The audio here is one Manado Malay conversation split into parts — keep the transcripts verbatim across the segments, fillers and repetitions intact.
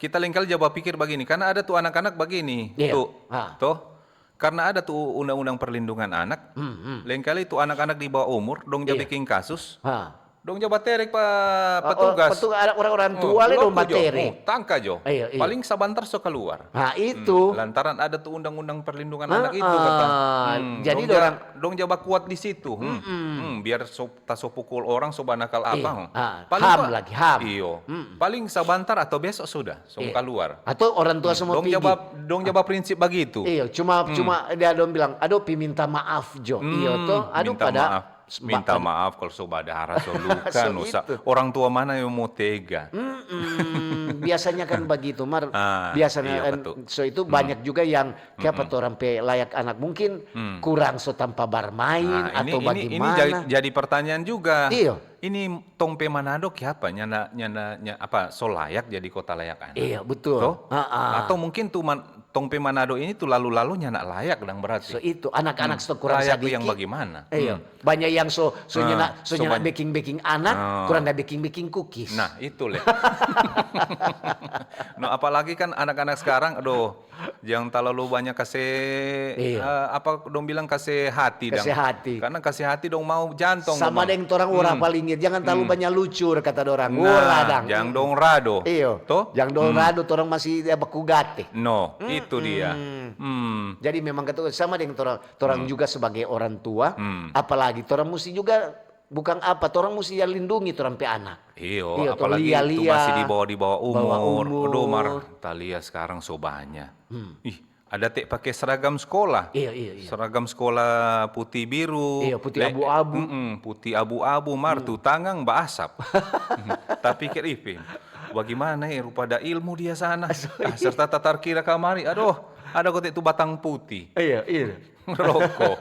kita lengkali ja bapikir bagini, karna ada tu anak-anak bagini, Iya. tu, Ha. toh? Karna ada tu undang-undang perlindungan anak, Hmm, hmm. lengkali tu anak-anak di bawah umur, dong ja Iya. biking kasus, Ha. dong ja baterek pa Ah, petugas. petu-, ada orang-orang Oh, tua le dong loku jo, baterek. oh, tangka jo. Iya, iya. Paling sabantar so kaluar. Ha, Hmm, itu. lantaran ada tu undang-undang perlindungan Ah, anak itu, kata. ah, Hmm, jadi dong ja, dorang dong ja bakuat di situ. Hmm, Mm-mm. hmm, biar so, ta so pukul orang, so banakal apa, Iya. hmm. Ah, Paling ham pa-, lagi, ham. iyo. Mm-mm. Paling sabantar atau besok sudah, so Iya. kaluar. Atau orang tua Hmm, semua dong pigi. ja ba-, dong ja baprinsip bagitu. Iyo, cuma, Hmm. cuma dia dong bilang, "Aduh, pi minta maaf jo." Iyo, Hmm, toh. Aduh, minta pada maaf. s-, Minta ba-, maaf kalau so badara, so luka, So no sa-, itu. orang tua mana yang mau tega? Mm-mm. Biasanya kan bagitu, Mar. Ah, Biasanya iyo, kan, betul. so itu Hmm. banyak juga yang, kiapa Hmm. torang pe layak anak mungkin Hmm. kurang so tampa barmain Nah, ini, atau ini, ini bagimana. jadi, jadi pertanyaan juga. Iyo. Ini tong pe Manado kiapa? Nyanda, nyanda, nya-, apa, so layak jadi kota layak anak? Iyo, betul. Toh? Ha-ha. Atau mungkin tu man-, tong pe Manado ini tu lalu-lalu nyanda layak dang berarti. So itu, anak-anak Hmm. so kurang Layak sadiki. yang bagimana? Iyo. Hmm. Banyak yang so, so Ah, nyanda, so so nyanda banyak. beking-beking anak, Ah. kurang da beking-beking kukis. Nah, itu le. No, apalagi kan anak-anak sekarang, aduh, jang talalu banyak kase, Iyo. eh, apa dong bilang, kase hati dang. Kase hati. Karna kase hati dong mau jantong Sama dong mau. deng torang ora Hmm. palingir, jangan talalu Hmm. banyak lucur, kata dorang. Nah, Ora dang. jang dong rado. Iyo. Toh? Jang dong Hmm. rado, torang masih, ya, baku gate. No, itu dia. Mm-mm. Hmm. Jadi memang kata sama deng torang, torang Hmm. juga sebagai orang tua, Hmm. apalagi torang musti juga, bukang apa, torang musti ya lindungi torang pe anak. Iyo, Iyo, to, apalagi tu lia-lia, masih di bawah, di bawah bawah umur. Aduh, Mar, umur. ta lia sekarang so banya. Hmm. Ih, ada te pake seragam sekolah. Iyo, iyo, iyo. Seragam sekolah putih biru. Iyo, putih Le-, abu-abu. mm-mm, putih abu-abu, Mar, Hmm. tu tangang baasap. Ta pikir, "Ih, Pin, bagimana, eh, rupa ada ilmu dia sana." So, Ah, iya. serta ta tarkira kamari, aduh, ada kote tu batang putih. Iyo, iyo. Roko.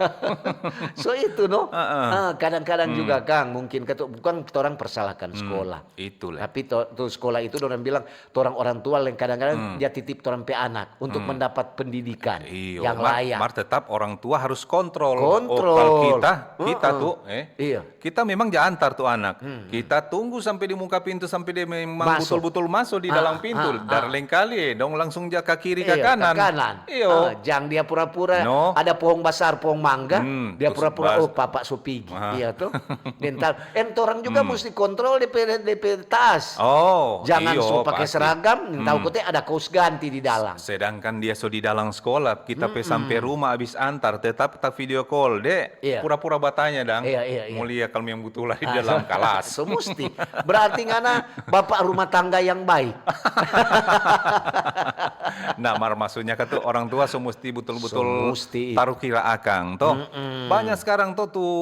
So itu, no? Heeh. Ah, kadang-kadang Hmm. juga, Kang, mungkin katu-, bukan torang persalahkan Hmm, sekolah. itu le. Tapi to-, tu sekolah itu dorang bilang, torang orang tua yang kadang-kadang Hmm. dia titip torang pe anak untuk Hmm. mendapat pendidikan Iyo, yang Mar, layak. Mar, tetap orang tua harus kontrol. Kontrol. Oh, kalau kita, kita Heeh. tu, eh, Iyo. kita memang ja antar tu anak. Hmm, hmm. Kita tunggu sampe di muka pintu, sampe dia memang Maso. butul-butul maso di Ah, dalam pintu. ah, Dar ah. lengkali, dong langsung ja ka kiri, ka Iyo, ka kanan. kanan. Iyo. Ah, jang dia pura-pura No. ada pohong basar, pohong mangga, Hmm, dia terus pura-pura, bas- "Oh, papa so pigi." Ah. Iya to? Dental. En torang juga Hmm. musti kontrol depe, depe tas. Oh, Jangan iyo, so pake pasti. seragam, tau Hmm. kote ada kaos ganti di dalam. Sedangkan dia so di dalang sekolah, kita pe Mm-mm. sampe rumah abis antar, tetap ta video call, Dek. Iya. Pura-pura batanya dang. Iya, iya, iya. Mo lia kalu memang butul di Ah, dalam so, kalas. so musti. Berarti ngana bapak rumah tangga yang baik. Nah, Mar, maksudnya kan tu orang tua so musti butul-butul So musti. taru kira akang, toh. Mm-mm. Banyak sekarang tuh, tuh,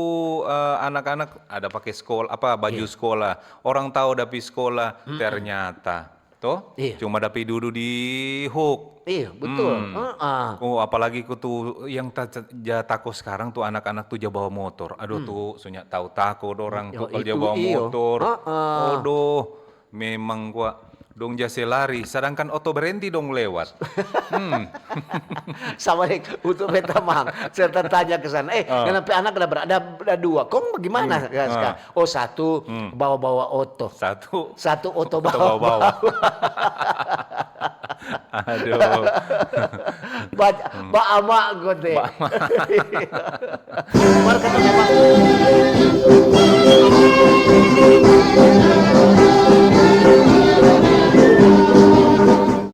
eh, anak-anak ada pake sekolah, apa, baju Iya. sekolah. Orang tau da pi sekolah, Mm-mm. ternyata, toh, Iya. cuma da pi dudu di huk. Iya, betul. Hmm. Heeh. Oh, apalagi ku tu yang ta-, ja tako sekarang tu anak-anak tu ja bawa motor. Aduh, Hmm. tu, so nya tau tako dorang Yo, tu kalo ja itu, bawa iyo. motor. Heeh. Aduh, memang kwa dong ja se lari, sadangkan oto berenti dong lewat. Hmm. Sama deng, untuk beta mang, serta tanya ke sana, "Eh, Ah. ngana pe anak ada ber-, ada, ada dua. Kong bagaimana?" Hmm. Ya, Ah. sekarang, "Oh, satu Hmm. bawa-bawa oto." Satu. Satu oto Oto bawa-bawa. bawa-bawa. Aduh. Ba-, Hmm. ba ama kote. Ba ama. Mar kata memang.